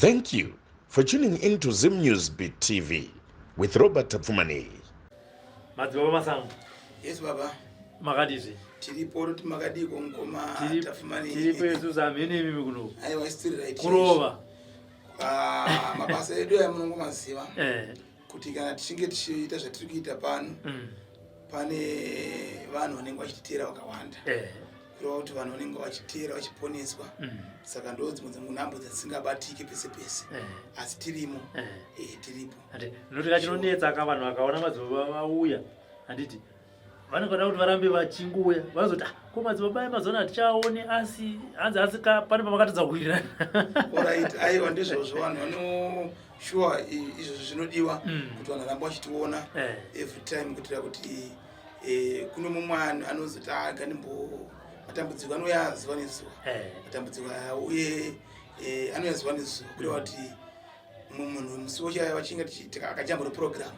Thank you for tuning in to Zim News Beat TV with Robert Tapfumaneyi. Madzibaba Masango. Yes baba. Makadizve? Tiripo roti makadiko mukoma Tapfumaneyi. Tiripo isu zamhene imimi kuno. Aiwa isitiri right. Kurova. Ah, mabasa edu aya munongomaziva. Eh. Kuti kana tichinge tichiita zvatiri kuita pano. Pane vanhu vanenge vachititeera vakawanda. Eh. Kureva kuti vanhu vanenge vachiteera vachiponeswa. Saka ndo dzimwe dzenhambo dzisingabatiki pese pese. Asi tirimo. Tiripo. Ati, noti kachinonetsa ka vanhu vakaona madzibaba vauya handiti vanenge vada kuti varambe vachingouya vanozoti ah, ko madzibaba aya mazuva ano hatichaoni asi hanzi asi ka pane pamakatadza kuwirirana. Alright, aiwa ndizvozvo vanhu vano sure izvozvo zvinodiwa kuti vanhu varambe vachitiona every time kuitira kuti kuno mumwe anozoti ah, gandimbo matambudziko anouya zuva nezuva. Matambudziko aya uye anouya zuva nezuva kureva kuti mumwe munhu musi wacho vachinge akajamba neprogram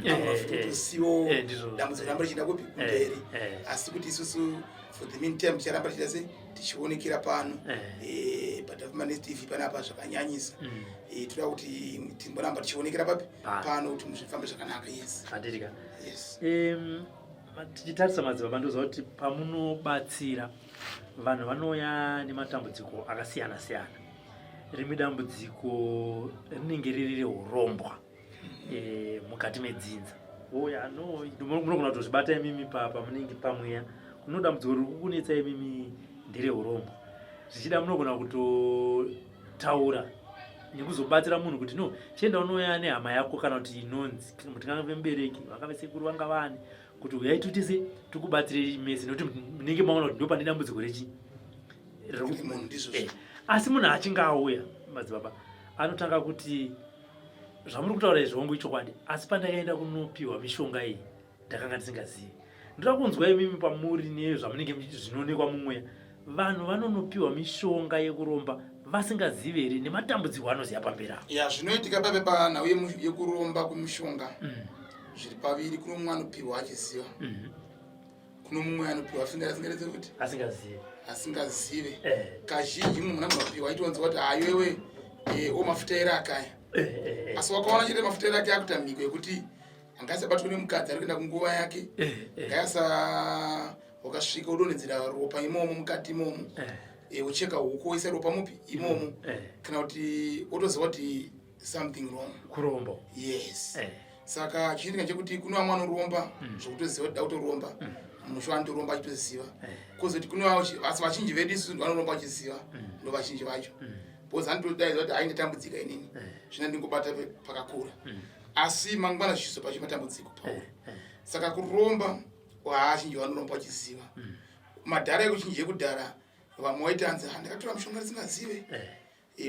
anotosiwo dambudziko ramba richienda kupi kumberi, asi kuti isusu for the meantime ticharamba tichiita se tichionekera pano paTapfumaneyi TV panapa zvakanyanyisa. Toda kuti timboramba tichionekera papi pano kuti zvifambe zvakanaka. Yes. Handitika. Yes. Tichitarisa madzibaba, ndoziva kuti pamunobatsira vanhu vanouya nematambudziko akasiyana siyana. Rimwe dambudziko rinenge riri reurombwa mukati medzinza. Oya no, munogona kutozvibata imimi pamunenge pamweya. Kuno dambudziko riri kukunetsa imimi ndereurombwa, zvichida munogona kutotaura nekuzobatsira munhu kuti no, chienda unouya nehama yako kana kuti inonzi tingave mubereki, vangave sekuru, vanga vani, kuti uyai tutise tikubatsire mese, nekuti munenge maona kuti ndo pane dambudziko rechi. Asi munhu achinge auya madzibaba anotanga kuti zvamuri kutaura izvi hongu ichokwadi, asi pandakaenda kunopiwa mishonga iyi ndakanga ndisingazivi. Ndoda kunzwa imimi pamuri nezvamunenge zvinoonekwa mumweya, vanhu vanonopiwa mishonga yekuromba vasingazivi here nematambudziko anoziva pamberi apo? Ya, zvinoitika pape panhau yekuromba kwemishonga zviri paviri. Kuno mumwe anopiwa achiziva, kuno mumwe anopiwa asingazivi kuti asingazivi. Asingazive. Kazhinji mumwe munhu anopiwa achitonzwa kuti hayiwewe o mafuta ere akaya, asi wakaona chete mafuta ere ake akuita mhiko yekuti angasabatwa nemukadzi ari kuenda kunguva yake, ngayasa wakasvika udonhedzera ropa imomo mukati imomo, ucheka huku woisa ropa mupi imomo, kana kuti wotoziva kuti something wrong. Kuromba. Yes. Saka chinoitika chekuti kune vamwe vanoromba zvokutoziva kuti da kutoromba, musho anotoromba achitoziva. Kozoti kune asi vazhinji vedu isusu vanoromba vachiziva ndo vazhinji vacho, because anotodaidzwa kuti aindatambudzika inini, zvina ndingobata pakakura, asi mangwana zvichizopa chimatambudziko pauri. Saka kuromba vazhinji vanoromba vachiziva. Madhara ekuchinji ekudhara vamwe vaiti anzi ndakatora mushonga ndisingazive.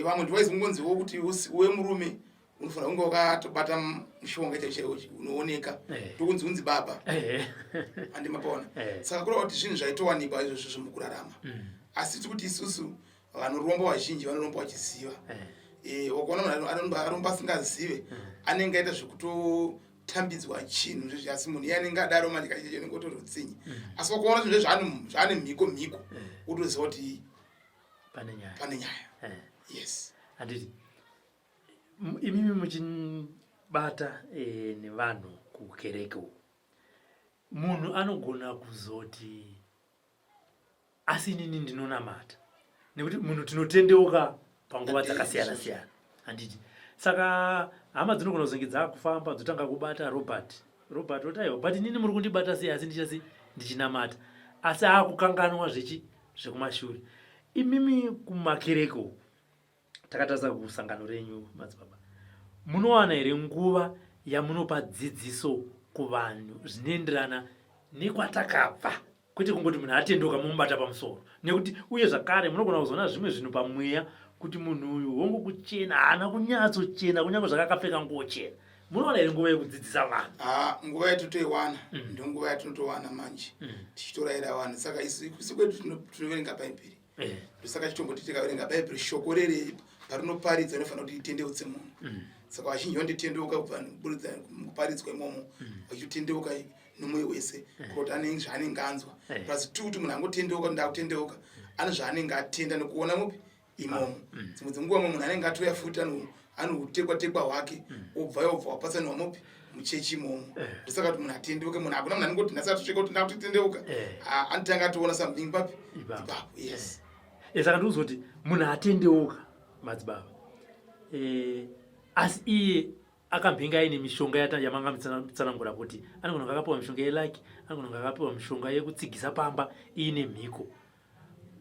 Vamwe ndiwaizingonziwo kuti uwe murume unofanira kunge wakatobata mushonga chaiwo chaiwo unooneka, tokunzi unzi baba, handimapaona? Saka kureva kuti zvinhu zvaitowanikwa izvozvo mukurarama, asi tiri kuti isusu vanoromba vazhinji vanoromba vachiziva. Wakaona munhu aromba asingazive, anenge aita zvekutotambidzwa chinhu zvezvi, asi munhu iye anenge adaro manje kacheche unenge utori utsinye. Asi wakaona zvinhu zvaane mhiko mhiko, wotoziva kuti pane nyaya. Pane nyaya, yes. Handiti imimi muchibata nevanhu kukereke uku, munhu anogona kuzoti asi inini ndinonamata, nekuti munhu tinotendeuka panguva dzakasiyana siyana, handiti? Saka hama dzinogona kuzonge dzakufamba dzotanga kubata Robert. Robert oti aiwa, but inini muri kundibata sei asi ndichasi ndichinamata, asi aakukanganwa zvechi zvekumashure. Imimi kumakereke uku, takatarisa kusangano renyu madzibaba, munowana here nguva yamunopa dzidziso kuvanhu zvinoenderana nekwatakabva, kwete kungoti munhu atendoka mumubata pamusoro? Nekuti uye zvakare munogona kuzoona zvimwe zvinhu pamweya kuti munhu uyu hongu kuchena haana kunyatsochena kunyange zvakakapfeka nguo chena. Munowana here nguva yekudzidzisa vanhu? Ah, nguva yatotoiwana. Ndo nguva yatinotowana manje tichitorayira vanhu. Saka isu kwedu tinoverenga Bhaibheri. Ndosaka chitomboti tikaverenga Bhaibheri, shoko rere parinoparidza rinofanira kuti ritendeutse munhu. Saka vazhinji vanotendeuka kubva kuburikidza mukuparidzwa imomo, vachitendeuka nomwoyo wese kuti ane zvaanenge anzwa. Plus two, kuti munhu angotendeuka kuti ndakutendeuka, ane zvaanenge atenda nekuona mupi. Imomo mm. Dzimwe dzenguva mwe munhu anenge atouya futi anohutekwa tekwa hwake mm. Obva yobva wapatsanirwa mupi muchechi imomo eh. Ndosaka kuti munhu atendeuke munhu hakuna munhu anongoti nhasi atosvika kuti ndakutotendeuka eh. Ah, anotanga atoona something papi ipapo yes eh. Saka ndikuzoti munhu atendeuka madzibaba asi iye akambenge aine mishonga yamanga mutsanangura kuti anogona kunge akapiwa mishonga yelaki, anogona kunge akapiwa mishonga yekutsigisa pamba iine mhiko.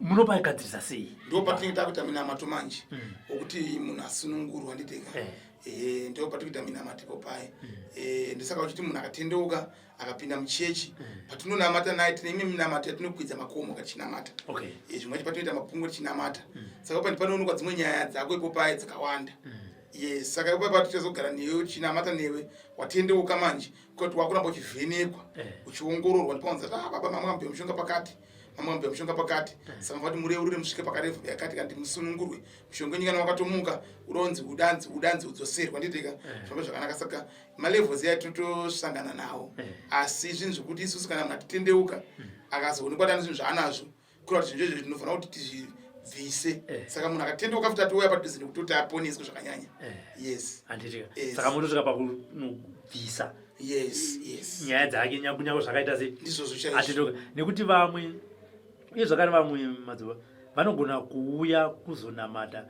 Munopagadzirisa sei? Ndo patinenge takuita minamato manje wokuti munhu asunungurwa nditeka eh. Eh, ndo patikuita minamato ipo paye mm. Eh, ndosaka uchiti munhu akatendeuka akapinda muchechi mm. Patinonamata naye tine imwe minamato yatinokwidza makomo katichinamata okay. Zvimwe vacho patinoita mapungo tichinamata mm. Saka pani panoonekwa dzimwe nyaya dzako ipo paye dzakawanda mm. Yes, saka ipo paye tichazogara newe tichinamata newe watendeuka manje kuti wakuramba uchivhenekwa eh. Uchiongororwa ndipaunza ah, baba mama mbuya mushonga pakati mama mbuya mushonga pakati eh. Saka mufati mureurure musvike pakarefu yakati kandi musunungurwe mushonga wenyu kana wakatomuka uronzi udanzi udanzi udzoserwa nditeka eh. Zvamba zvakanaka saka malevels aya totosangana nawo eh. Asi zvinhu zvekuti isusu kana munhu atitendeuka hmm. Akazoonekwa tani zvinhu zvaanazvo kureva kuti zvinhu izvozvo tinofanira kuti tizvibvise eh. Saka munhu akatendeuka futi atouya padhuze nekutoti aponeswe zvakanyanya eh. Yes saka motosvika pakubvisa yes yes nyaya dzake nyakunyaku zvakaita sei ndizvozvo chaizvo atendeuka nekuti vamwe uye zvakare vamwe madzuva vanogona kuuya kuzonamata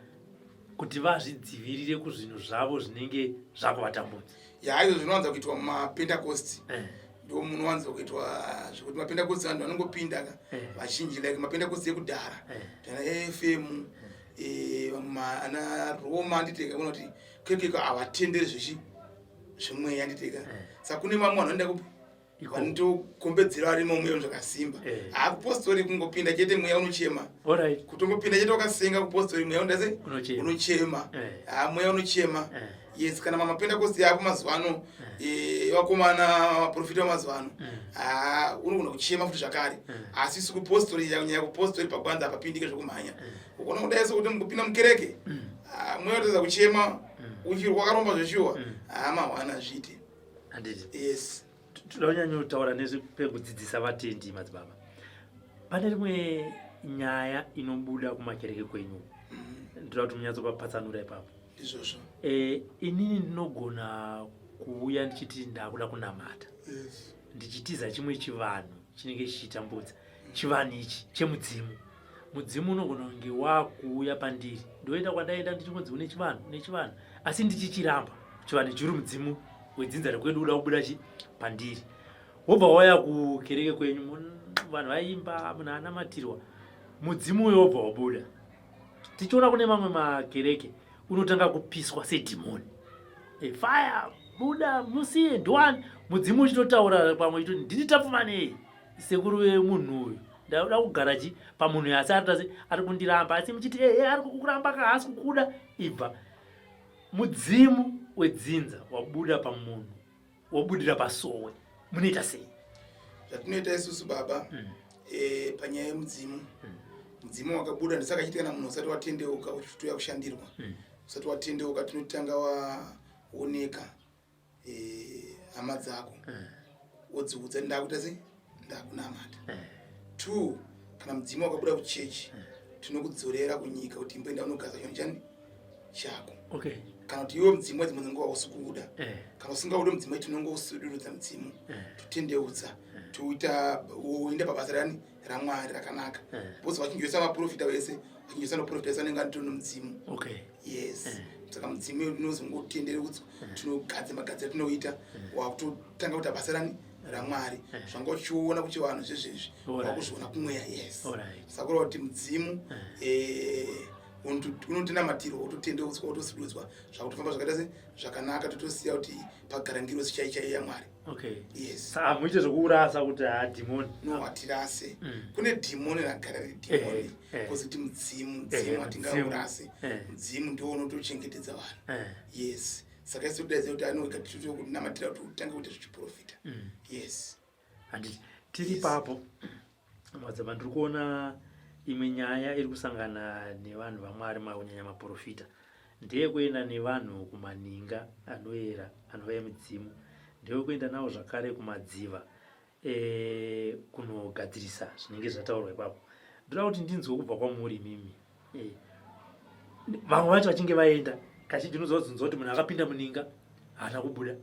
kuti vazvidzivirire kuzvinhu zvavo zvinenge zvakuvatambudza. Ya izvo zvinowanza kuitwa mumapentecost eh. Ndo munowanza kuitwa zvekuti mapentecost vanhu vanongopinda ka eh. Vazhinji like mapentecost ekudhara eh. Ana afm ana Roma nditeka kuona kuti kekeko havatenderi zvechi zvemweya nditeka saka kune vamwe vanhu vanoenda kupi vanotogombedzera varimo mweya zvakasimba eh. Hakupostori kungopinda chete mweya unochema kutongopinda chete wakasenga kupostori mweya unoda unochema eh. Ha mweya unochema eh. Yes kana mamapentekosti ako mazuva ano vakomana vaprofita vamazuva ano ha unogona kuchema futi zvakare asi isu kupostori nyaya kupostori pagwanza hapapindike zvekumhanya ukona kudai sokuti mukupinda mukereke mm. mweya utadza kuchema mm. uchiri wakaromba zveshuwa mm. ha mahwana zviite yes Toda kunyanyotaura nezvepekudzidzisa vatendi madzibaba. Pane rimwe nyaya inobuda kumakereke kwenyu ndoda kuti munyatsopapatsanura ipapo. Izvozvo e, inini ndinogona kuuya ndichiti ndakuda kunamata yes. Ndichitiza chimwe chivanhu chinenge chichitambudza chivanhu ichi chemudzimu mudzimu unogona kunge wakuuya pandiri ndoenda kwandaenda ndichingonzi une chivanhu une chivanhu asi ndichichiramba chivanhu chiri mudzimu wedzinza rekwedu uda kubuda chi pandiri wobva wauya kukereke kwenyu vanhu vaimba munhu anamatirwa mudzimu uyo wobva wabuda tichiona kune mamwe makereke unotanga kupiswa sedhimoni e, fire buda musiye ndiwani mudzimu uchitotaura pamwe chito ndini tapfumanei sekuru vemunhu uyu ndakuda kugara chi pamunhu uyu asi arita ari kundiramba asi muchiti ehe ari kukuramba ka haasi kukuda ibva mudzimu wedzinza wabuda pamunhu wobudira pasowe munoita sei zvatinoita isusu baba mm. E, panyaya yemudzimu mm. Mudzimu wakabuda ndisaka chiti kana munhu usati watendeuka uchitouya kushandirwa mm. Usati watendeuka tinotanga waoneka eh, hama dzako mm. Wodziudza ndakuita sei ndakunamata mm. Two kana mudzimu wakabuda kuchechi mm. Tinokudzorera kunyika kuti imboenda unogaza chinhu chani chako okay. Kana kuti iwe mudzimu wedzimwe dzenguva usi kuuda eh. Kana usingaude mudzimu tinongosudurudza mudzimu eh. Totendeudza eh. Toita woenda pabasa rani ramwari rakanaka eh. Because vachinjoisa vaprofita vese vachinjoisa noprofita vese anenge anitori nomudzimu okay. Yes eh. Saka mudzimu inozongotendereudzwa eh. Tinogadza magadzira tinoita eh. Wakutotanga kuita basa rani ramwari eh. Zvanga uchiona kuchivanhu zvezvezvi wakuzviona kumweya yes saka kureva kuti mudzimu eh. Eh, unotinamatirwa wototendeutswa wotosidudzwa zvakutofamba zvakaita se zvakanaka totosiya kuti pagara ngirosi chai chaiyo yamwari okay yes saka muite zvokuurasa kuti ha dhimoni no hatirase mm. Kune dhimoni ragara riri dhimoni eh, eh. Kozoti mudzimu mudzimu eh, hatingaurase eh. Mudzimu ndiwo unotochengetedza vanhu eh. Yes saka isu todaidza kuti anoga titokunamatira kuti utange kuita zvechiprofita mm. Yes handiti tiri ipapo madzaba ndiri kuona imwe nyaya iri kusangana nevanhu vamwari makunyanya maprofita ndeyekuenda nevanhu kumaninga anoera anova emidzimu ndeyekuenda navo zvakare kumadziva e, kunogadzirisa zvinenge zvataurwa ipapo ndoda kuti ndinzwe kubva kwamuri imimi e, Vamwe vacho vachinge vaenda, kazhinji unozovazunza kuti munhu akapinda muninga haana kubuda,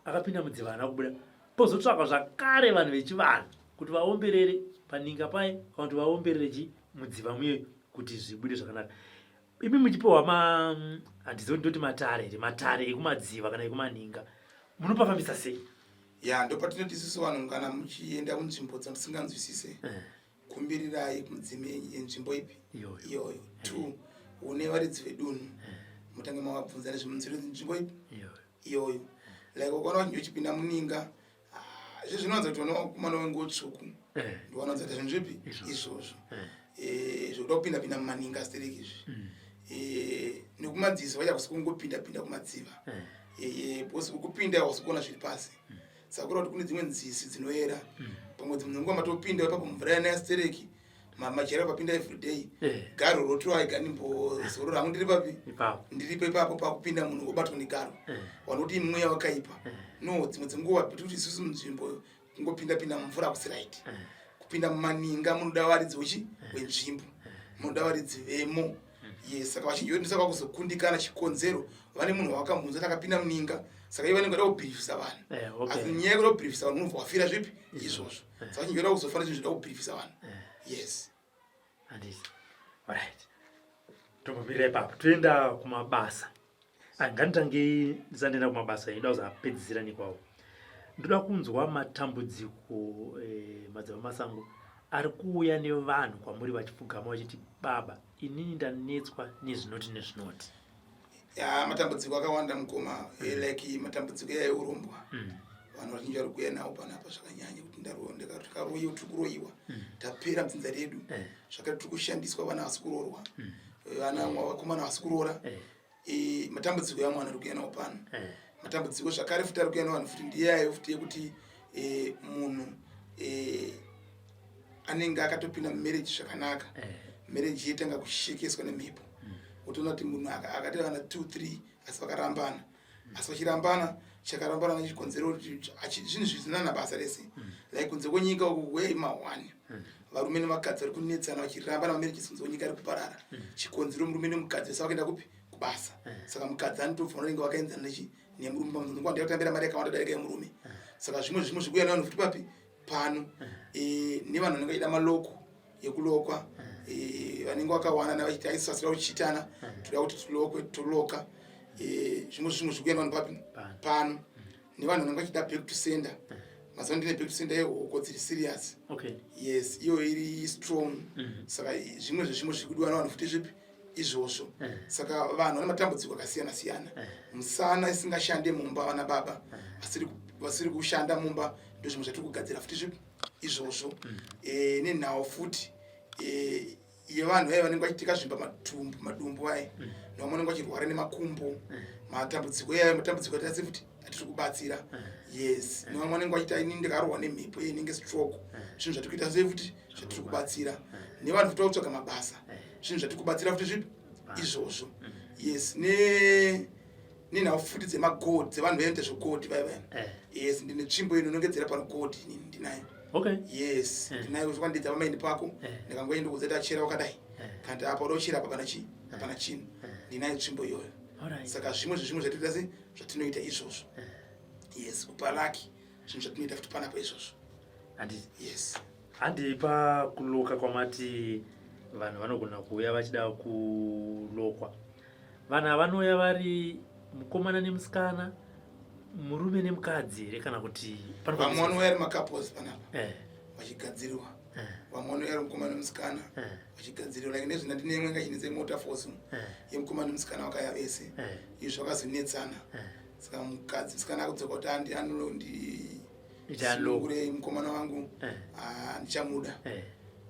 akapinda mudziva haana kubuda, pozotsvakwa zvakare vanhu vechivanhu kuti vaomberere paninga paye kana kuti vaomberere chi mudziva muye kuti zvibude zvakanaka. Imi muchipiwa ma handizivi ndoti matare here, matare ekumadziva kana ekumaninga, munopafambisa sei? Ya, ndopatinoti isusu vanhu kana muchienda kunzvimbo dzamusinganzwisise, kumbirirai kumudzimu yenzvimbo ipi iyoyo. Two, une varidzi vedunhu, mutange mavabvunza nezvemunzvimbo ipi iyoyo. Like ukaona vachinge uchipinda muninga, zvi zvinowanza kuti vanokumana wenguo tsvuku ndovanowanza kuita zvinhu zvipi izvozvo, zvokuda kupinda pinda mumaninga stereki izvi. Nekumadziso vacha kusi kungopinda pinda kumadziva, because ukupinda hausi kuona zviri pasi. Saka kureva kuti kune dzimwe nzizi dzinoera, pamwe dzimwe nguva matopinda ipapo mvura yanaya stereki, majera papinda everyday, garo rotiwa ega, ndimbozorora hangu ndiri papi? Ndiripo ipapo. Pakupinda munhu obatwa negaro, vanoti mweya wakaipa. No, dzimwe dzenguva kuti isusu munzvimbo kungopinda pinda mumvura hakusi right. Kupinda mumaninga munoda varidzi wechi wenzvimbo, munoda varidzi vemo. Yes, saka vazhinji vedu saka kuzokundikana chikonzero vane munhu wavakamubvunza kuti akapinda muninga, saka ivo vanenge vada kubhirifisa vanhu. Asi nyaya yekuda kubhirifisa vanhu, unobva wafira zvipi izvozvo. Saka vazhinji vada kuzofanira zvinhu zvida kubhirifisa vanhu. Yes. Handisi. Alright, tombomira ipapo, toenda kumabasa. Nganditangei ndisandienda kumabasa, inoda kuzapedzisira nekwawo. Ndoda kunzwa matambudziko, madzibaba Masango, ari kuuya nevanhu kwamuri vachipfugama vachiti, "Baba, inini ndanetswa nezvinoti nezvinoti." Ya, matambudziko akawanda mukoma. Like matambudziko iyayo urombwa, vanhu vazhinji vari kuuya nawo panapa zvakanyanya kuti ndakaroyiwa, tiri kuroyiwa, tapera mudzinza redu. Zvakare tiri kushandiswa, vana vasi kuroorwa, vana vakomana vasi kuroora. Matambudziko yamwe vanhu ari kuuya nawo pano. Matambudziko zvakare futi ari kuuya navanhu futi ndiyayo futi yekuti munhu anenge akatopinda mumarriage zvakanaka, marriage yetanga kushekeswa nemhepo. Utoona kuti munhu akati vana 2 3 asi vakarambana, asi vachirambana chakarambana nechikonzero zvinhu zvisina nabasa rese. Like kunze kwenyika uku wei ma1 varume nevakadzi vari kunetsana vachirambana, mamarriages kunze kwenyika ari kuparara. Chikonzero, murume nemukadzi vese vakaenda kupi? Kubasa. Saka mukadzi anotobva vanenge vakaenzana nechi nemurume, pamunhu ndakatambira mari yakawanda darika yemurume. Saka zvimwe zvikuuya nevanhu futi papi pano, nevanhu vanenge vachida maloko yekulokwa, vanenge vakawanana vachiti aisasira kuchitana, toda kuti tilokwe, toloka. Zvimwe zvikuuya nevanhu papi pano, nevanhu vanenge vachida back to sender. Mazuva ndine back to sender yehoko dziri serious. Yes, iyo iri strong. Saka zvimwe zvezvimwe zviri kudiwa nevanhu futi zvipi izvozvo. Saka vanhu vane matambudziko akasiyana siyana, musana isingashande mumba, vana baba vasiri kushanda mumba, ndo zvimwe zvatiri kugadzira futi zvipi izvozvo. Nenhau futi yevanhu vaya vanenge vachitika zvimba matumbu madumbu aya, nevamwe vanenge vachirwara nemakumbo, matambudziko iyayo matambudziko atasi futi atiri kubatsira. Yes, nevamwe vanenge vachiti ini ndikarohwa nemhepo inenge stroke, zvinhu zvatiri kuita sei futi zvatiri kubatsira. Nevanhu futi vakutsvaga mabasa, zvinhu zvatiri kubatsira futi zvipi izvozvo. Yes, ne nenhau futi dzemagold, dzevanhu vainoita zvegold vaya vaya. Yes, ndine tsvimbo inonongedzera pano gold, inini ndinayo. Yes, ndinayo zvakandidza pamaini pako. Ndikangoenda kuudza kuti achera wakadai, kana apa uda kuchera apa, pana chii, hapana chinhu. Ndinayo tsvimbo iyoyo. Saka zvimwe zvezvimwe zvatinoita se zvatinoita izvozvo. Yes, kupa lucky, zvinhu zvatinoita futi panapo izvozvo. Handiti? Yes. Handei pakuloka kwamati vanhu vanogona kuuya vachida kulokwa. Vanhu ava vanouya vari mukomana nemusikana, murume nemukadzi here, kana kuti vamwe vanouya ari macouples panapa vachigadzirwa, vamwe vanouya ari mukomana nemusikana vachigadzirwa. Like nezvina ndine imwe ngachinetse mota force yemukomana nemusikana vakaya vese. Izvo zvakazonetsana. Saka mukadzi musikana akudzoka kuti andi anondi Ichalokwa. Mukomana wangu, handichamuda.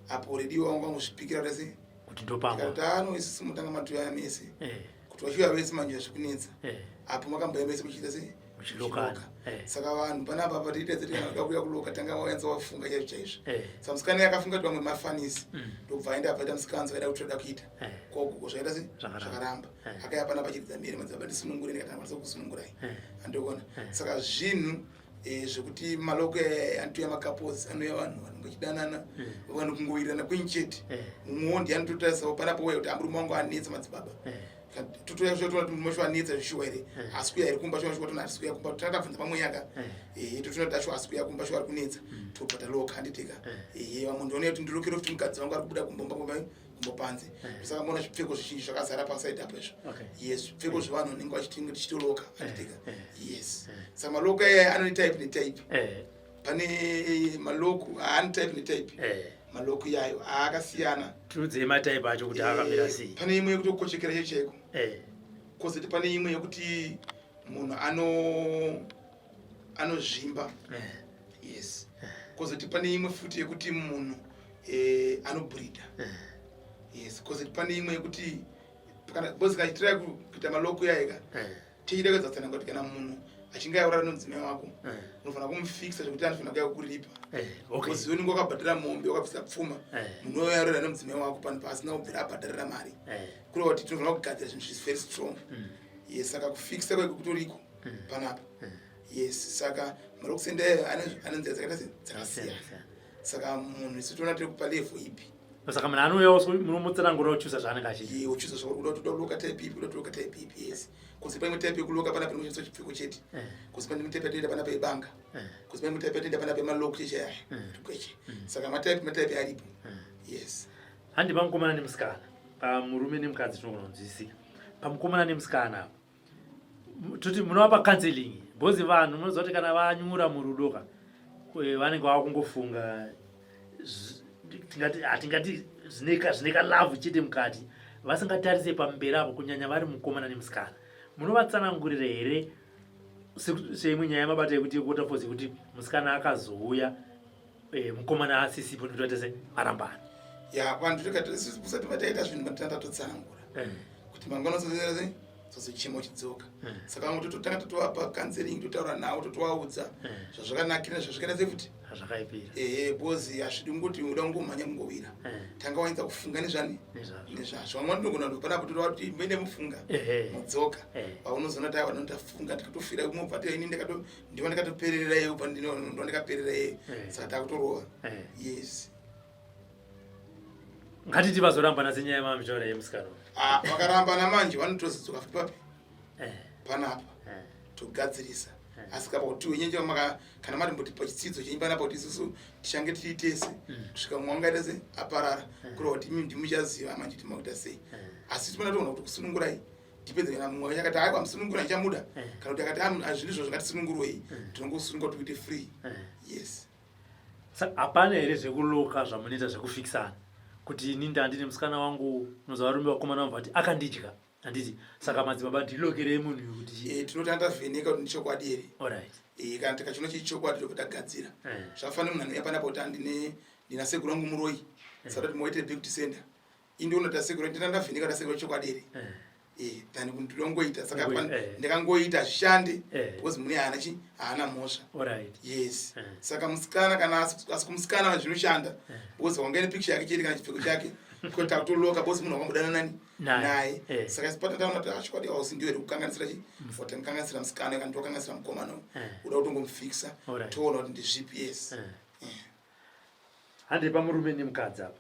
Apo rediwa wangu angozvipikira kuti sei kuti ndopangwa. Kuti ano isusu mutanga matoya mese kuti vachiuya vese manje zvikunetsa. Apo makamboya mese muchiita sei? Muchilokana. Muchiloka. Saka vanhu panapa patiita seti kana kuda kuuya kuloka, tanga wayanza wafunga chaizvo chaizvo. Saka musikana yakafunga kuti vamwe mafanisi, ndobva aenda apaita musikanzi vaida kuti toda kuita kogoko, zvakaita se Zvakaramba. Zvakaramba. Akaya panapa achiridza mhere, "Madzibaba, ndisunungure." Ndikati, "Handikwanisa kukusunungurai." Andikuona. Saka zvinhu Eh, zvekuti maloko eh, anotouya macouples anouya vanhu vanenge vachidanana vanhu kungowirirana kwenyu chete. Mumwewo ndiye anototarisawo panapo uya kuti amurume wangu anetsa madzibaba. Totoya totoona kuti murume wacho anetsa zvishuwa here, haasi kuuya here kumba, shuwa shuwa toona hatisi kuuya kumba, totanga tabvunza pamwe yaka, ehe, totoona kuti ashuwa haasi kuuya kumba, shuwa ari kunetsa, tobva taloka, handitika? Ehe, vamwe ndioona kuti ndilokere kuti mukadzi wangu ari kubuda kumba kumba kumba panze. Saka muona zvipfeko zvizhinji zvakazara pasaidi apo izvo. Yes, zvipfeko zvevanhu vanenge vachitinge tichitoloka, handitika? Yes, saka maloko aya ano type netype. Pane maloko haani type netype. Maloko iyayo aakasiyana. Tiudzei matype acho kuti akamira sei. Pane imwe yekuti kukochekera chaicho chaiko. Kozoti pane imwe yekuti munhu anozvimba. Yes, kozoti pane imwe futi yekuti munhu anobhurida. Yes, kozoti pane imwe yekuti kana because kachitira kuita maloko yaika tichida kuedzatsananga kuti kana munhu achinge aurara nomudzimai wako, unofanira kumufikisa zvekuti anofanira kuya kukuripa. Because iwe unenge wakabhadhara mombe, wakabvisa pfuma. Munhu uyo aurara nomudzimai wako panhu paasina kubvira abhadharira mari, kureva kuti tinofanira kugadzira zvinhu zvisi very strong. Yes, saka kufikisa kweko kutoriko panapa. Yes, saka malocks endayo ane nzira dzakaita se dzakasiyana. Saka munhu isu toona tiri kupa level ipi. Saka munhu anouya munomutsanangura uchuza zvaanenge achiita. Ye, uchuza zvauri kuda, kuti uda kuloka type ipi, uda kuloka type ipi. Yes, kuzi paimwe type yekuloka panapa inoshandiswa chipfeko chete. Kuzi pane type yatoenda panapa yebanga. Kuzi pane type yatoenda panapa yemalok cheche aya tukweche. Saka matype matype aripo. Yes. Handi pamukomana nemusikana, pamurume nemukadzi tinogona kunzwisisika. Pamukomana nemusikana apa toti munovapa counseling, because vanhu munoziva kuti kana vanyura murudo ka, vanenge vava kungofunga tingati hatingati zvine kalove chete mukati, vasingatarise pamberi apo, kunyanya vari mukomana nemusikana. Munovatsanangurira here seimwe nyaya yamabata yekuti yekuWaterfalls, yekuti musikana akazouya mukomana asisipo nekuti vaita se varambana? Ya, vanhu tikati kusati vataita zvinhu matanga tatotsanangura kuti mangwana sozera sei, sozochema uchidzoka. Saka vamwe tototanga totovapa counseling, totaura navo, totovaudza zvazvakanakira nezvazvakaita sei futi zvakaipira. Ehe, because hazvidi kungoti uda kungomhanya kungowira. Tanga wainza kufunga nezvani Nezvazvo. Nezvazvo. Vamwe vanogona kuti panapo totova kuti mboende mufunga, modzoka. Paunozoona kuti aiwa, ndafunga ndikatofira mobva ti ini ndakato ndiva ndakatoperera iye, ubva ndiva ndakaperera iye. Saka takutorova. Yes. Ngatiti vazorambana senyaya yamamitaura yemusikana uyu. Ah, vakarambana manje vanotozodzoka futi papi? Panapa. Togadzirisa. Asi kapa kuti wenyenje maka kana mati pachitsidzo chenyu panapa kuti isusu tichange tiri tese kusvika mumwe wangaita se aparara, kureva kuti imi ndimuchaziva manje kuti makuita sei. Asi tipana toona kuti kusunungurai tipedze, kana mumwe wacho akati aiwa, musunungura ndichamuda, kana kuti akati hazvini izvo zvingatisunungurwei, tinongosununga kuti uite free. Yes. Saka hapana here zvekuloka zvamunoita zvekufikisana kuti ini ndandine musikana wangu, unoziva varume vakomana vamva kuti akandidya, handiti? Saka madzibaba, ndilokerei munhu uyu kuti Eh, tinotanga tavheneka kuti ndichokwadi here. Kana tikachiona chiri chokwadi, tobva tagadzira. Zvafanira munhu anouya panapa kuti andine ndina sekuru wangu muroyi, saka kuti moite back to sender, indiona tasekuru, ndina ndavheneka tasekuru chokwadi here, than kuti ndongoita saka ndikangoita hazvishandi, because mune haana chi haana mhosva. Yes. Saka musikana kana asi kumusikana zvinoshanda, because wanga ine picture yake chete kana chipfeko chake, kuti takutoloka, because munhu wakambodana nani? Naye. Naye. Saka isipata taona kuti chokwadi hausi ndiwe kukanganisira chi watandikanganisira musikana kana ndiwakanganisira mukomana uyu. Uda kutongomufikisa, toona kuti ndizvipi. Yes. Handi pamurume nemukadzi apa,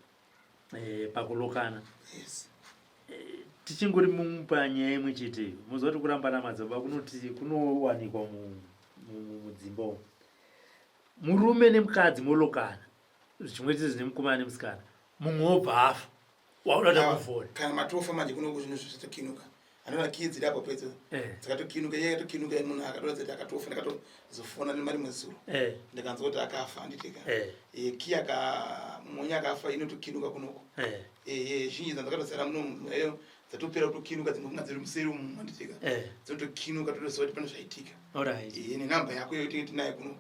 pakulokana. Yes. Tichingori panyaya imwe chete iyo, muziva kuti kurambana madzibaba kunoti kunowanikwa mudzimba umu. Murume nemukadzi molokana zvimwe chete zvine mukomana nemusikana, mumwe wobva afa, wauda kuvhona. Kana matofa manje kuno zvinhu zvatokinuka, anoona kiyi dziri apo pedzo dzakatokinuka, iye yakatokinuka, munhu akatoratidza kuti akatofa. Ndakatozofona nemarimwe zuro, ndikanzwa kuti akafa, handitika? Kiyi aka munya akafa inotokinuka kunoko. Zhinji dzandakatosara muno eyo dzatopera kutokinuka, dzimwe kunga dziri museri umu, handitika? Dzinotokinuka, totoziva kuti pane zvaitika. Nenhamba yako iyo tinge tinayo kunoko.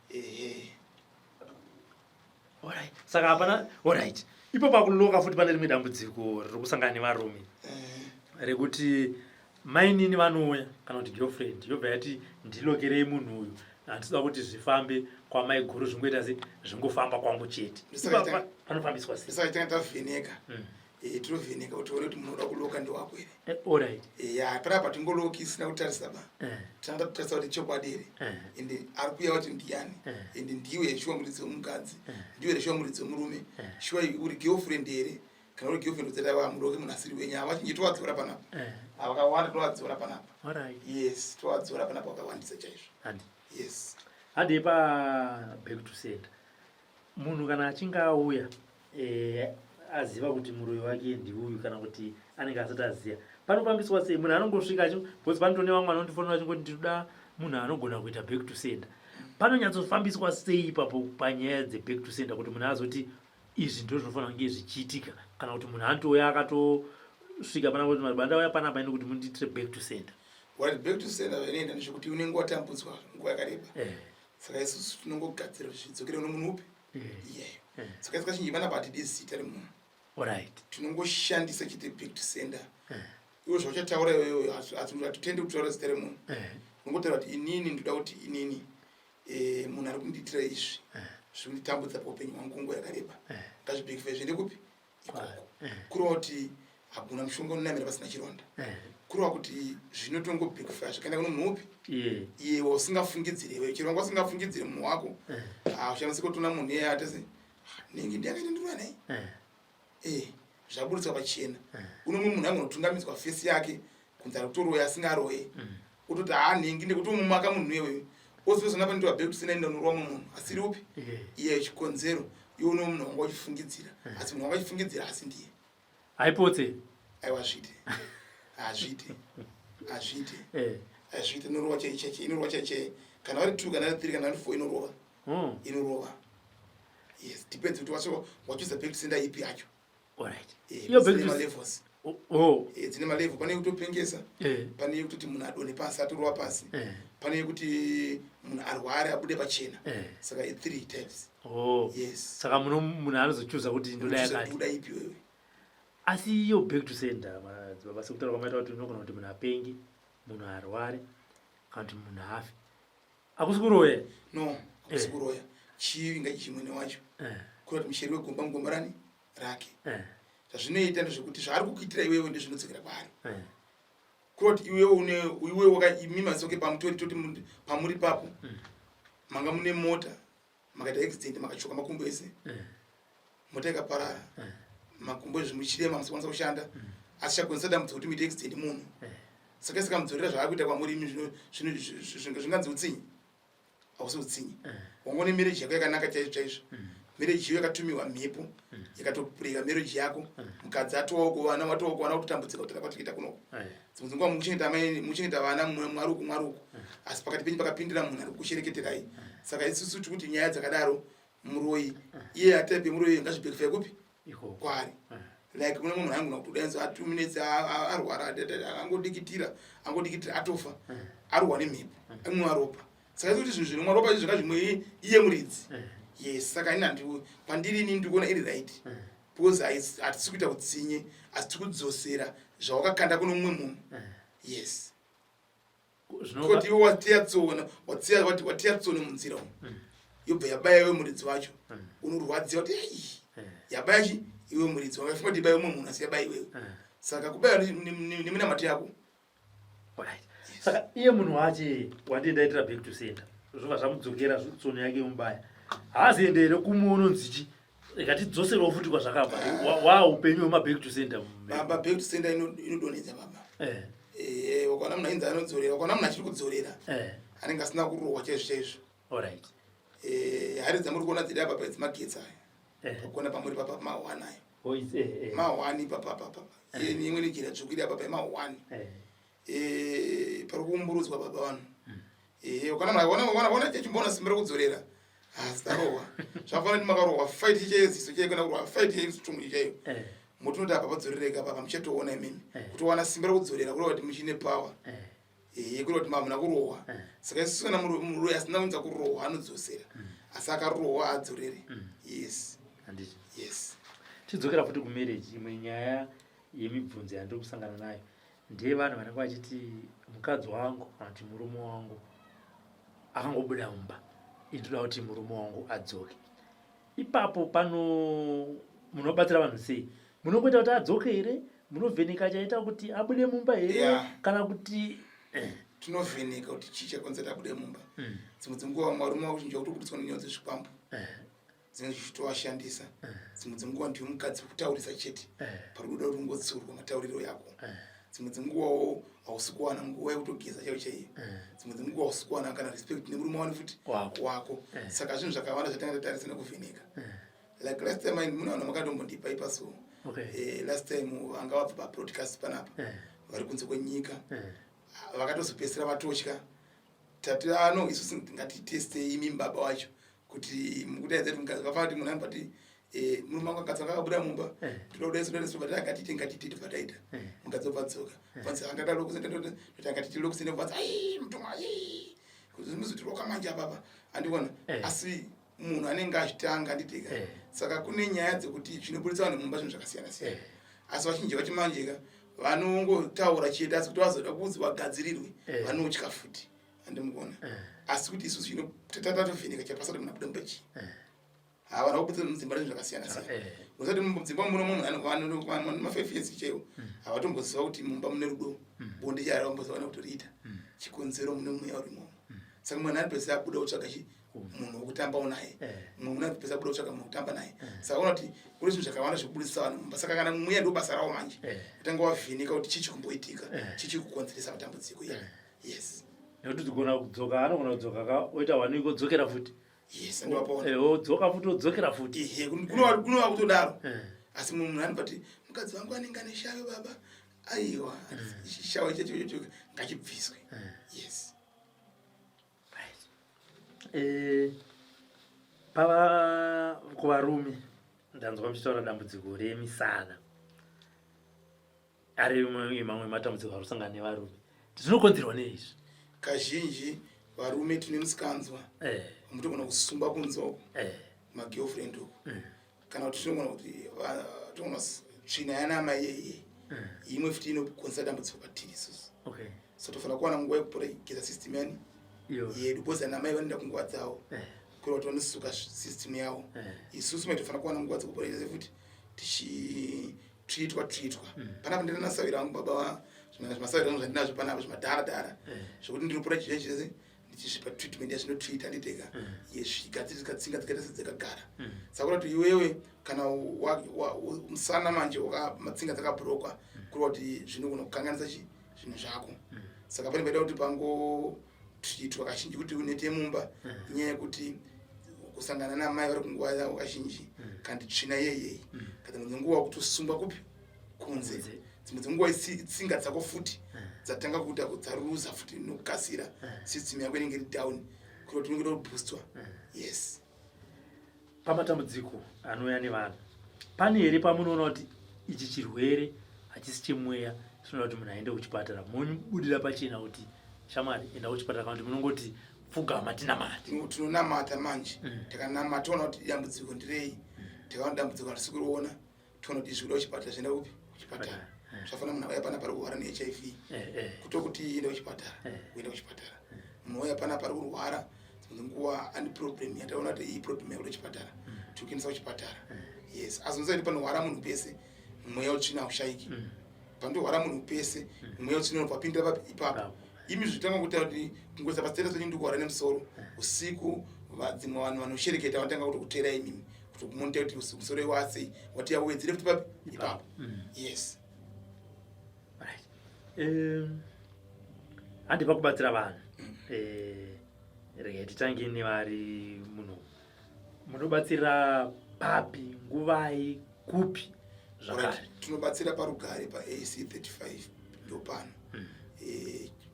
Ehe. Alright. Saka hapana. Alright, ipo pakuloka futi pane rimwe dambudziko riri kusangana nevarume, rekuti mainini vanouya kana kuti girlfriend yobva yati ndilokerei munhu uyu, handisida kuti zvifambe kwamaiguru, zvingoita se zvingofamba kwangu chete. Ipapa panofambiswa sei? Saka tanga tavheneka. Eh, tinovheneka kuti tione kuti munhu unoda kuloka ndewako here. Eh, alright. Eh, ya panapa tingoloki isina kutarisa ba. Tinoda kutarisa kuti chokwadi here. Ende ari kuuya kuti ndiyani. Ende ndiwe here shuwa muridzi wemukadzi. Ndiwe here shuwa muridzi wemurume. Shuwa uri girlfriend here. Kana uri girlfriend udzati aiwa muloke munhu asiri wenyu. Ava vazhinji tovadzora panapa. Vakawanda tovadzora panapa. Alright. Yes, tovadzora panapa vakawandisa chaizvo. Handi. Yes. Handi pa back to sender. Munhu kana achinge auya eh, aziva kuti muroyi wake ndiuyu kana kuti anenge asati aziva panofambiswa sei munhu anongosvika achi because panotone vamwe vanondifonera vachingoti ndinoda munhu anogona kuita back to sender panonyatsofambiswa sei ipapo panyaya dzeback to sender kuti munhu azoti izvi ndo zvinofanira kunge zvichiitika kana kuti munhu anotouya akatosvika pana kuti madzibaba ndauya panapa ini kuti mundiitire back to sender. Right, back to sender zvinoenda ndezvekuti unenge watambudzwa nguva yakareba eh. Saka isusu tinongogadzira kuti zvidzokere kune munhu upi eh. iyeyo. Eh. Saka isu kazhinji panapa hatidi zita remunhu. Alright. Tinongoshandisa chete back to sender. Iwe zvauchataura iwewe hatitendi kutaura zita remunhu. Unongotaura kuti inini ndoda kuti inini eh, munhu ari kundiitira izvi eh. zviri kunditambudza paupenyu hwangu nguva yakareba eh. ngazvibhekifai zviende kupi ikoko. Kureva kuti hakuna mushonga unonamira pasina chironda. Kureva kuti zvinotongobhekifaya zvikaenda kuno munhu upi iye wausingafungidzire iwewe chero wanga usingafungidzire munhu wako haushamisi kutoona munhu iyeye atese nenge ndiakaita ndirwa naye Eh, zvaburitswa pachena. Unomwe munhu angonotungamidzwa face yake kunzi ari kutoroya asingaroye. Ototi haa nhingi ndekutomumaka munhu iyoyo. Ozozona pandiwa back to sender ndonorowa mumwe munhu asiri upi? Iye chikonzero iwe uno munhu wanga uchifungidzira. Asi munhu wanga uchifungidzira asi ndiye. Haipotse. Aiwa hazviite. Hazviite. Hazviite. Hazviite inorova chai chai inorova chai chai. Kana vari 2 kana vari 3 kana vari 4 inorova. Inorova. Yes, depends kuti wacho wachuza back to sender ipi yacho. Alright. Eh, Iyo back dzine to malevels. Oh. oh. Eh, dzine malevel pane yekutopengesa, pane yekutoti munhu adonhe pasi atorova pasi, pane yekuti munhu arware abude pachena. Saka i three types. Oh. Yes. Saka muno munhu anozochuza kuti ndoda Unochuza yakati. kuti uda ipi wewe. Asi iyo back to sender madzibaba sekutaura kwamaita kuti unogona kuti munhu apenge, munhu arware kana kuti munhu afe. Hakusi kuroya? No, hakusi eh. kuroya. Chivi ngachimwene wacho. Eh. Kureva kuti mucheri wegomba mugomba rani rake. Eh. Zvazvinoita ndezvekuti zvaari kukuitira iwewe ndezvinodzokera kwaari. Eh. Kureva kuti iwewe une iwewe wakaimi masoke pamutori toti pamuri papo. Manga mune mota makaita accident makachoka makumbo ese. Mota ikaparara. Makumbo ezvi muchirema musikwanisa kushanda. Asi chakonzesa dambudziko kuti muite accident munhu. Saka sikamudzorera zvaari kuita kwamuri imi zvinganzi utsinye? Hausi utsinye. Wanga une marriage yako yakanaka chaizvo chaizvo. Marriage iyo yakatumiwa mhepo yakatobreka marriage yako. Mukadzi atovawo kuvana watovawo kuvana kutotambudzika kuti kwatikuita kunoko. Dzimwe dzenguva mukuchengeta amai mukuchengeta vana mwari uku mwari uku. Asi pakati penyu pakapindira munhu ari kukushereketerai. Saka isusu tiri kuti nyaya dzakadaro muroyi iye atype muroyi ngazvibhekifai kupi? Kwaari. Like kune mumwe munhu aigona kutodainzwa a 2 minutes arwara angodikitira angodikitira atofa arohwa nemhepo amwiwa ropa. Saka kuti zvinhu zvinomwa ropa izvi zvingazvimwe iye muridzi. Yes, saka ini handi kwandiri ini ndiri kuona iri right. Because hatisi kuita utsinye asi tiri kudzosera zvawakakanda kuno mumwe munhu. Yes. Kuti iwe watiya tsono, watiya wati watiya tsono munzira umu. Yobva yabaya iwe muridzi wacho. Unorwadziwa kuti ei. Yabaya chi iwe muridzi wakafunga kuti ibaya umwe munhu asi yabaya iwewe. Saka kubaya neminamato yako. Alright. Saka iye munhu wache wandii ndaitira back to center. Zvobva zvamudzokera tsono yake yomubaya. Haazoende here kumwe unonzi chi ikatidzoserwa futi kwazvakabva. Wa upenyu hwema back to center. Baba back to center inodonhedza baba. Eh. Eh, wakaona munhu ainzi anodzorera, wakaona munhu achiri kudzorera. Eh. Anenge asina kurohwa chaizvo chaizvo. Alright. Eh, hari dzamuri kuona dziri apa idzi magetsi aya. Eh. Pakuona pamuri papa mahwani ayo. Oh, eh, eh. Mahwani papa papa. Eh. Imwe nejira tsvuku iri apa pa mahwani. Eh. Eh, pari kuumburudzwa baba vanhu. Eh, ukaona munhu akaona ukaona ukaona chimboona simba rekudzorera. Asi tarohwa. Zvafanana kuti makarohwa fight cheziso chaiyo kana kurohwa fight yechitungu chaiyo. Eh. Motinoti apa padzorereka apa muchatoona imimi. Eh. Kutowana simba rekudzorera kureva kuti muchine power. Eh. Eh, kureva kuti hamuna kurohwa. Eh. Saka isusu kana muroyi asina kunza kurohwa anodzosera. Asi akarohwa adzorere. Yes. Handiti. Yes. Tidzokera futi kumarriage imwe nyaya yemibvunzo yandiri kusangana nayo ndeye vanhu vanenge vachiti mukadzi wangu kana kuti murume wangu akangobuda mumba ini ndoda kuti murume wangu adzoke. Ipapo pano munobatsira vanhu sei? Munongoita kuti adzoke here? Munovheneka chaita kuti abude mumba here? Kana kuti Tinovheneka kuti chii chakonzera abude mumba. Dzimwe dzenguva vamwe varume vakuchinja kutobudiswa nenyaya dzezvikwambo dzinenge dzichitovashandisa. Dzimwe dzenguva ndiwe mukadzi wekutaurisa chete, pari kuda kuti ungotsurwa matauriro yako. Dzimwe dzenguvawo hausi kuwana nguva yekutogeza chaiyo chaiyo. Dzimwe dzenguva hausi kuwana kana respect nemurume wani futi wako. Saka zvinhu zvakawanda zvatanga tatarisa nekuvheneka. Like last time mune vanhu makatombondipa ipa so. Last time vanga vabva pabroadcast panapa, vari kunze kwenyika, vakatozopedzisira vatotya. Tati ano isusu ngatitestei imi baba wacho kuti mukudaidza kuti mukadzi vafana kuti munhu anobati murume wangu akadzi anga akabuda mumba, toda kudai so, toda so, ngatite, ngatite, tobva taita. Mukadzi obva adzoka, vanzi angada lokusendoti angatite lokusende, vanzi ai mutumwa ai muzotiroka manje apapa andikuona. Asi munhu anenge achitanga anditika. Saka kune nyaya dzekuti zvinobudisa vanhu mumba zvinhu zvakasiyana siyana. Asi vazhinji vacho manje ka vanongotaura chete, asi kuti vazoda kunzi vagadzirirwe, vanotya futi, andimukuona. Asi kuti isusu zvino tatatovheneka chapasa kuti munhu abuda mumba chii. Havana kubudisa mudzimba zvinhu zvakasiyana siyana. Usati mudzimba muno munhu ma5 years chaiwo havatomboziva kuti mumba mune rudo, bonde chairo vamboziva kutoriita. Chikonzero mune mweya urimo. Saka munhu anopedzisa abuda kutsvaga chi munhu wekutambawo naye. Mumwe munhu anopedzisa abuda kutsvaga munhu wekutamba naye. Saka ona kuti kune zvinhu zvakawanda zvekubudisa vanhu mumba. Saka kana mweya ndo basa rawo manje, kutanga wavheneka kuti chii chikumboitika, chii chiri kukonzeresa matambudziko iya. Yes. Nekuti kugona kudzoka, anogona kudzoka ka oita one week, odzokera futi. Yes, andiwapaona. Odzoka futi, odzokera futi. Ehe, kunova kutodaro. Asi mumwe munhu anobati mukadzi wangu anenge ane shavi baba. Aiwa, shavi ichocho ichocho ngachibviswe. Yes. Pava kuvarume, ndanzwa muchitaura dambudziko remisana ari mamwe matambudziko ari kusangana nevarume. Zvinokonzerwa neizvi? Kazhinji varume tine musikanzwa. Mutogona kusungwa kunze uko, magirlfriend uko, kana kuti tinogona kuti tinogona tsvina yana amai iyeye, imwe futi inokonzera dambudziko patiri isusu. So tofanira kuwana nguva yekupota igeza system yani yedu, because ana mai vanoenda kunguva dzavo, kureva kuti vanosuka system yavo. Isusu mai tofanira kuwana nguva dzekupota igeza futi, tichitreatwa treatwa. Panapa ndina nasawira vangu baba, zvimasawira vangu zvandinazvo panapa zvimadhara dhara, zvekuti ndinopota chizhe ndichisvipa treatment yazvinotreata, nditeka yezvigadzirika tsinga dzikaita sedzakagara. Saka kuti iwewe kana musana manje matsinga dzakabrokwa, kureva kuti zvinogona kukanganisa chi zvinhu zvako. Saka pane paida kuti pangotreatwa kazhinji kuti unete mumba, inyaya yekuti kusangana namai vari kunguva yavo kazhinji, kana kuti tsvina iyeyei, kana dzimwe dzenguva kutosungwa kupi kunze. Dzimwe dzenguva tsinga dzako futi dzatanga kuita dzaruza futi nokukasira, system yako inenge iri down, kureva kuti unenge kuboostwa. Yes. Pamatambudziko anouya nevanhu, pane here pamunoona kuti ichi chirwere hachisi chemweya, chinoda kuti munhu aende kuchipatara, mobudira pachena kuti shamwari, enda kuchipatara, kana kuti munongoti pfugama tinamate? Tinonamata manje. Takanamata, toona kuti dambudziko ndirei. Takaona dambudziko harisi kuriona, toona kuti izvi kuda kuchipatara, zvienda kupi? Kuchipatara. Zvafanira munhu auya panapa ari kurwara neHIV, kutokuti enda kuchipatara, uenda kuchipatara. Munhu auya panapa ari kurwara, dzimwe nguva ane problem yataona kuti iyi problem yakuda kuchipatara, tiri kuendesa kuchipatara. Yes, asi unoziva kuti panorwara munhu pese mweya utsvina haushaiki. Pandorwara munhu pese mweya utsvina unobva wapindira papi? Ipapo. Imi zvitanga kuita kuti kungoisa pastatus penyu ndikurwara nemusoro usiku, dzimwe vanhu vanoshereketa vanotanga kutokutera imimi, kutokumonita kuti musoro wasei, wati yawedzere futi papi? Ipapo. Yes. Right. Handi pakubatsira vanhu, regai titange nevari muno. Munobatsira papi, nguvai, kupi zvakare? Alright, tinobatsira paRugare paAC 35, ndopano,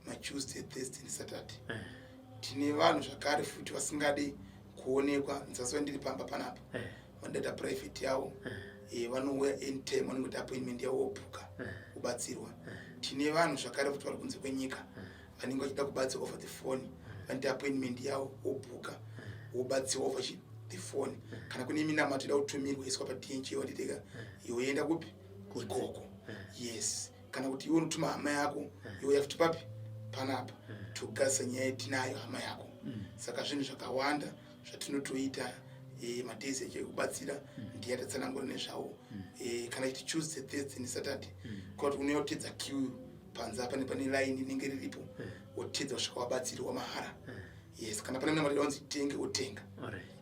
maTuesday, Thursday neSaturday. Tine vanhu zvakare futi vasingadi kuonekwa, ndisasiva ndiri pamba panapa, vanodaita private yavo. Vanouya anytime, vanongoita appointment yavo, wobhuka, kubatsirwa. Tine vanhu zvakare futi vari kunze kwenyika vanenge vachida kubatsirwa over the phone, vanoita appointment yavo, wobhuka, wobatsirwa over the phone. Kana kune minamato ida kutumirwa iswa paDHL, wanditeka, yoenda kupi? Ikoko. Yes, kana kuti iwe unotuma hama yako, youya futi papi? Panapa, togadzisa nyaya yetinayo hama yako. Saka zvinhu zvakawanda zvatinotoita. Madays acho ekubatsira ndiye atatsanangura nezvawo. Eh, kana chiti Tuesday, Thursday neSaturday kana kuti unouya kutedza queue panze apa pane line inenge riripo, wotedza kusvika wabatsirwa mahara. Yes, kana pane munhu wanzi tenge, wotenga.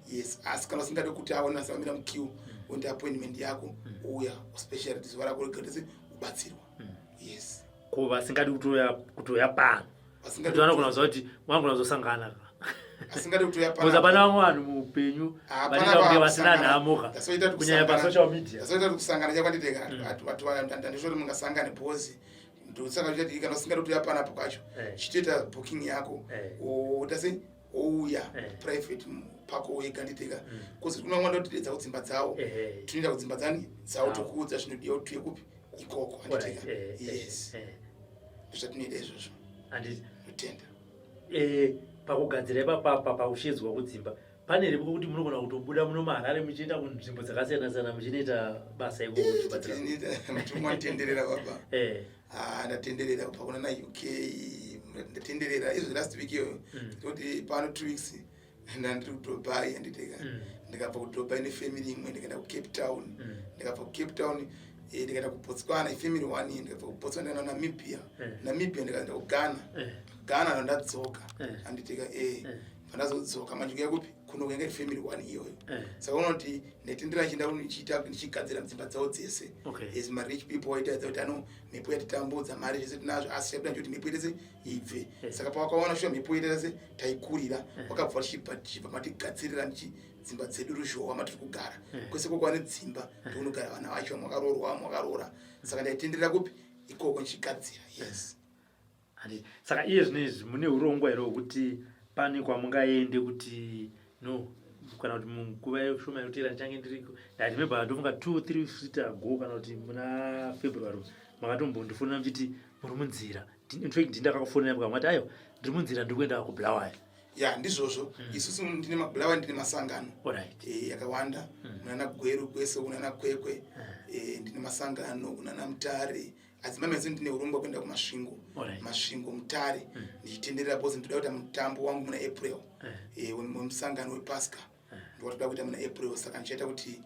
Yes, asi kana usingade kuti aone asamira muqueue, woenda appointment yako, ouya special zuva rako regatese ubatsirwa. Yes. Ko vasingadi kutoya pano? Vasingadi Kuti vanogona kuziva kuti vanogona kuzosangana ka? Asingadi kutoya Because hapana vamwe vanhu muupenyu Hapana vanoita kunge vasina kusangana. nhamo ka, Ndasoita kuti kunyanya pasocial media. Ndasoita kuti kusangana chakwanditeka handisvo kuti mungasangane, because ndosaka uchati kana usingadi kutoya panapo kacho, chitoita booking yako, woita sei, wouya private pako wega, nditeka, because kuna vamwe vanotidedza kudzimba dzavo. Tinoenda kudzimba dzani dzavo, tokuudza zvinodiwa kuti tuye kupi ikoko, handitika? Yes, ndozvatinoita izvozvo. Handiti. Ndotenda. Pakugadzira ipapapa, pakushedzwa kudzimba, pane ripo kuti munogona kutobuda muno muHarare muchienda kunzvimbo dzakasiyana siyana muchinoita basa ikoko muchibatsira? Mutumwa nditenderera, baba. Ah, ndatenderera kubva kuna naUK, ndatenderera izvo last week iyoyo. Toti pano 2 weeks ndandiri kuDubai, handiteka? Ndikabva kuDubai nefamily imwe, ndikaenda kuCape Town. Ndikabva kuCape Town, ndikaenda kuBotswana, ifamily one iyi. Ndikabva kuBotswana, ndikaenda Namibia. Namibia, ndikaenda kuGhana. Ghana ndandadzoka, handitika? Pandazodzoka manje kuya kupi kuno, yanga iri family one iyoyo. Saka unoti ndaitendera chienda ndichiita ndichigadzira dzimba dzavo dzese. As marich people waitaidza kuti ano mhepo yatitambudza, mari zvese tinazvo, asi chakuda ndechekuti mhepo itese ibve. Saka pawakaona shuwa mhepo itese taikurira, wakabva tichibva matigadzirira ndichi dzimba dzedu, ruzhowa matiri kugara. Kwese kwokwa nedzimba ndokunogara vana vacho, vamwe vakaroorwa, vamwe vakaroora. Saka ndaitenderera kupi ikoko ndichigadzira, yes. Handiti. Saka iye zvino izvi mune urongwa here hwekuti pane kwamungaende kuti no, kana kuti munguva shoma yekutera ndichange ndiriko? I remember, ndofunga 2, 3 weeks ago, kana kuti muna February, makatombondifonera muchiti muri munzira. In fact ndindakakufonera mukamati, "Aiwa, ndiri munzira, ndiri kuenda kuBulawayo." Ya, ndizvozvo. Isusu ndine maBulawayo, ndine masangano yakawanda, munana Gweru kwese, kunana Kwekwe. Ndine masangano kunana Mutare. Adzimai mese ndine urongwa kuenda kuMasvingo. Masvingo, Mutare, ndichitenderera bcause ndinoda kuita mutambo wangu muna April, wemusangano wePasca. Ndowatoda kuita muna April. Saka ndichaita kuti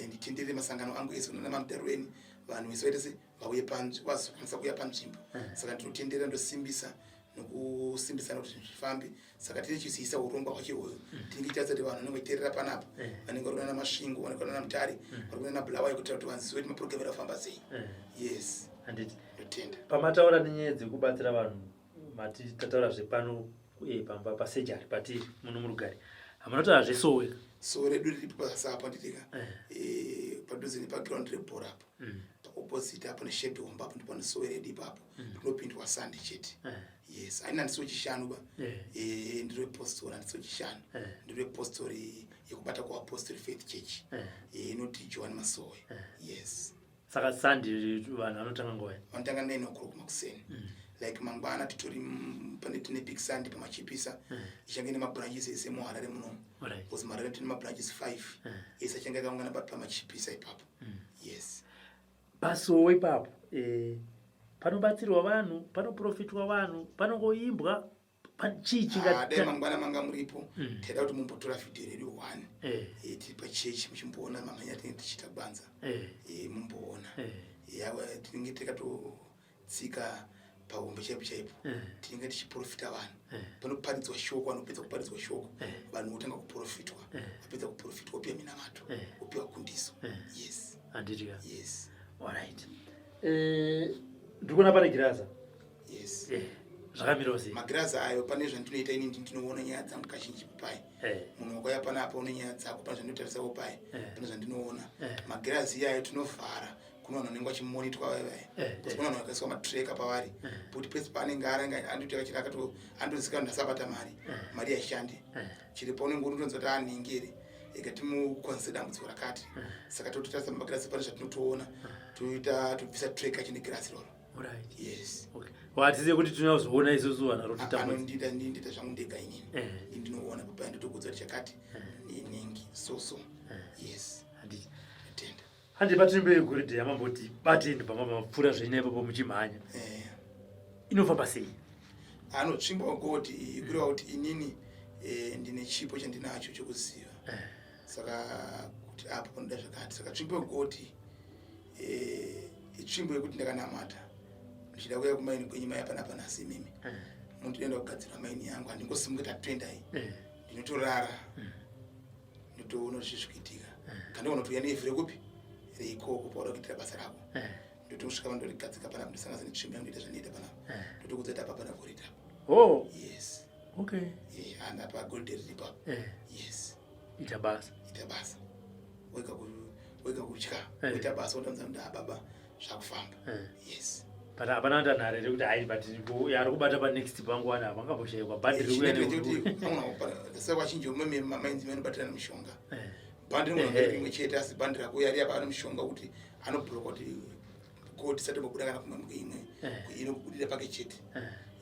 nditenderere masangano angu ese kunana maMutarweni, vanhu vese vaite se vauye vazokwanisa kuuya panzvimbo. Saka ndinotenderera, ndosimbisa nokusimbisana kuti zvinhu zvifambe. Saka tine chiziisa urongwa hwacho ihwoyo. Tinenge tichaziva kuti vanhu vanenge vachiteerera panapa, vanenge vari kunana Masvingo, vanenge vari kunana Mutare, vari kunana Bulawayo, kuitira kuti vazive kuti mapurogiramu edu afamba sei. Yes. Handiti. Ndotenda. Pamataura nenyaya dzekubatsira vanhu, mati tataura zvepano pamba pasejari patiri muno murugare, hamunotaura zvesowe? So redu riripo pazasi apo, handitika? Padhuze nepaground rebhora apo, paopposite apo neshed hombe apo, ndipo pane sowe redu ipapo. Rinopindwa Sunday chete. Yes, haina handisi wechishanu ba. Ndiri wepostori, handisi wechishanu. Ndiri wepostori yekubata kuApostle Faith Church. Inoti John Masowe. Yes. Saka Sunday vanhu vanotanga nguva? Vanotanga 9 o'clock makuseni. Like mangwana titori pane tine big Sunday paMachipisa, ichange nemabranches ese muHarare munomu, because muHarare tine mabranches 5, ese achange akaungana paMachipisa ipapo. Yes. Pasowe ipapo panobatsirwa vanhu, panoprofitwa vanhu, panongoimbwa, chii? Ah, dai mangwana manga muripo, taida kuti mumbotora vhidhiyo redu one. Tiri pachechi, muchimboona mamhanya tinenge tichiita gwanza. Mumboona. Yawa, tinenge takatotsika pahombe chaipo chaipo. Tinenge tichiprofita vanhu. Panoparidzwa shoko, vanopedza kuparidzwa shoko, vanhu votanga kuprofitwa. Vapedza kuprofitwa, wopiwa minamato, wopiwa kundiso. Yes. Handiti ka? Yes. Alright, ndiri kuona pane giraza. Yes. Zvakamirawo sei? Magirazi ayo, pane zvandinoita ini. Ndinoona nyaya dzangu kazhinji pai. Munhu wakauya panapa une nyaya dzako, pane zvandinotarisawo pai. Pane zvandinoona. Magirazi iyayo tinovhara kune vanhu vanenge vachimonitwa vaivai, because kune vanhu vakaiswa matracker pavari, kuti pese paanenge ari andoita andozikanwa ndasabata mari, mari haishandi. Chiripo unenge unotonzwa kuti aningiri ega timukonzese dambudziko rakati. Saka tototarisa mumagirazi, pane zvatinotoona, toita tobvisa tracker chine girazi iroro. Yes. Okay, watizive kuti tinozoona isusu vanhu rotitambudza. Anondida, ndindiita zvangu ndega inini. Ndinoona papai, ndotokudza kuti chakati ningi so so. Yes. Handiti. Tenda. Handi patsvimbo yegoridhe yamamboti bateni pamapfuura zvenyu ipapo muchimhanya, inofamba sei? Ano tsvimbo wegodi iyi kureva kuti inini ndine chipo chandinacho chokuziva. Saka kuti apo panoda zvakati, saka tsvimbo yegodhi. Itsvimbo yekuti ndakanamata ndichida kuuya kumaini kwenyu maya panapa nhasi imimi mundienda kugadzira maini yangu, handingosimuka tatoendai, ndinotorara, ndotoona kuti zvikuitika. Kana ndogona kutouya nevhu rekupi reikoko pauda kuitira basa rako, ndotosvika vandorigadzika panapa, ndosangasa netsvimbo yangu, ndoita zvandinoita panapa, ndotokudza kuti apa pana goridhe apa. Yes. And apa goridhe riripo apa. Yes. Ita basa. Ita basa, wega kutya. Ita basa, wotanza kuti baba zvakufamba. Yes. But hapana kuti anhare rekuti hai, but ari kubata panext panguva apa angamboshayikwa bhandi rikuya. Saka vazhinji vemamainzi vanobatira nemishonga. Bhandi rinogona rimwe chete, asi bhandi rako yari apa ane mushonga kuti anobhuroka kuti gold isatombobuda kana kumwe imwe inobudira pake chete.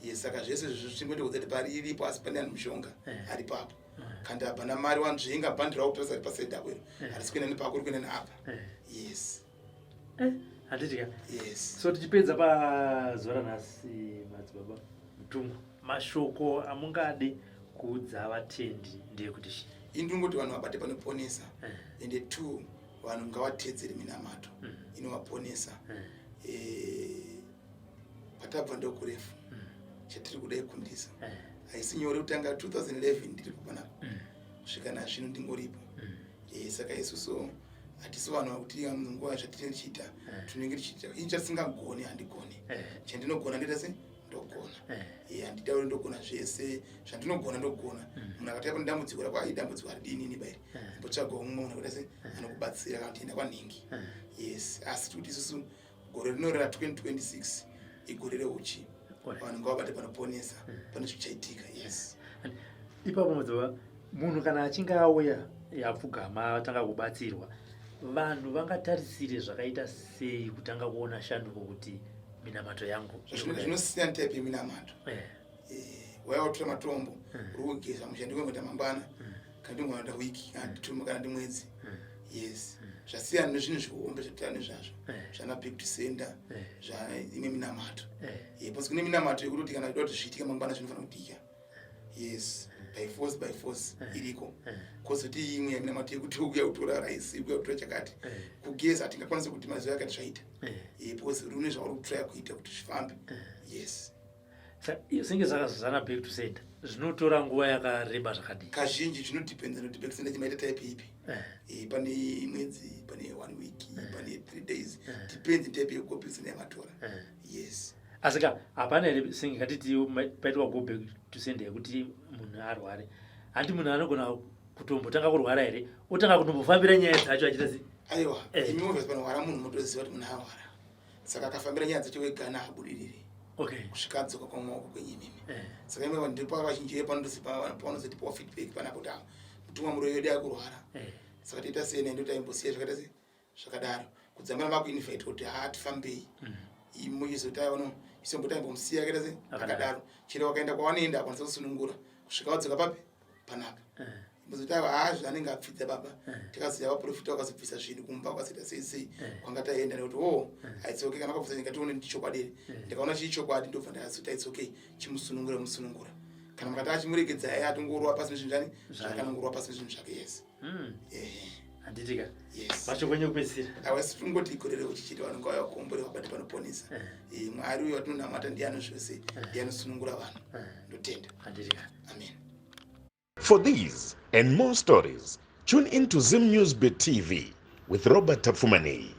Yes, saka zvese izvozvo zvimboita kuti pari iripo, asi pane ane mushonga ari papo. Kandi hapana mari wanzvenga bhandi rako kutarisa ri pasaidi ako iro harisi kuenda nepako, ri kuenda neapa. Yes. Handiti ka? Yes. So tichipedza pazuva ranhasi, madzibaba Mutumwa, mashoko amungade kuudza vatendi ndeyekuti chii? Indingoti vanhu vabate panoponesa. Ende two, vanhu ngavatedzere minamato inovaponesa. Patabva ndokurefu, chatiri kuda ikundisa. Haisi nyore kutanga 2011 ndiripo panapa, kusvika nazvino ndingoripo. Saka isusu hatisi vanhu vakuti nguva zvatinenge tichiita tinenge tichiita ini chatisingagoni handigoni. Chandinogona ndoita se ndogona. Handitauri ndogona zvese, zvandinogona ndogona. Munhu akati pane dambudziko rako, ai, dambudziko haridini bairi, imbotsvagawo mumwe munhu akuita se anokubatsira kana kuti enda kwanhingi. Yes, asi tikuti isusu gore rino ra 2026 igore reuchi. Vanhu ngavabate panoponesa, pane zvichaitika. Yes. Ipapo madzibaba, munhu kana achinge auya yapfugama atanga kubatsirwa, vanhu vangatarisire zvakaita sei kutanga kuona shanduko kuti minamato yangu iri kudai? Zvinosiyana type yeminamato. Waya watora matombo, uri kugeza musha, ndikungoita mangwana kana ndingoita wiki kana ndituma kana ndimwedzi. Yes, zvasiyana nezvinhu zvihombe zvatira nezvazvo zvana back to sender, zvaimwe minamato. Because kune minamato yekutoti kana ida kuti zviitike mangwana zvinofanira kuitika, yes, by force, by force iriko. Kozoti imwe minamato yekuti ukuya kutora raisi, ukuya kutora chakati, kugeza, hatingakwanisi kuti mazuva akati zvaita. Because rune zvauri kutraya kuita kuti zvifambe. Yes. Senge zvakazozana back to sender zvinotora nguva yakareba zvakadii? Kazhinji zvinodependa nekuti back to sender chimaita type ipi. Pane mwedzi, pane one week, pane 3 days, depends type yego back to sender yamatora. Yes. Asi ka hapana here senge katiti paitwa go back to sender yekuti munhu arware, handi munhu anogona kutombotanga kurwara here, otanga kutombofambira nyaya dzacho achiita se Aiwa. Imi obviously panorwara munhu mutoziva kuti munhu arwara, saka akafambira nyaya dzacho wegana abudiriri kusvika adzoka kwamaoko kwenyu imimi. Saka imwe ndipo vazhinji pavanozotipawo feedback panapo kuti ah, mutumwa muroyi wedu akurwara, saka toita sei? Nendo taimbosiya zvakaita se zvakadaro kudzamara makuinvite kuti ha, tifambei muchizoti aiwa, isombotaimbomusiya akaita se akadaro, chero wakaenda kwawanoenda akwanisa kusunungura kusvika wadzoka papi panapa. Muzoti aiwa, haa, zvaanenge apfidza baba. Tikaziva vaprofita vakazobvisa zvinhu kumba, vakazoita sei sei kwanga taenda nekuti o it's okay, kana vakabvisa nyika tione ndichokwadi here. Ndikaona chii chokwadi, ndobva ndazoti it's okay, chimusunungura, musunungura. Kana mukati achimuregedza iye atongorova pasi nezvinhu zvani zvakanongorova pasi nezvinhu zvake. Yes. Handiti ka? Yes. Mashoko enyu ekupedzisira? Awa, tingoti gore reuchichiti vanhu ngavauya kukomborerwa, vabate panoponesa. Mwari uyo watinonamata ndiye anozvose, ndiye anosunungura vanhu. Ndotenda. Handiti ka? Amen. For these and more stories, tune in to Zim News Bit TV with Robert Tafumani.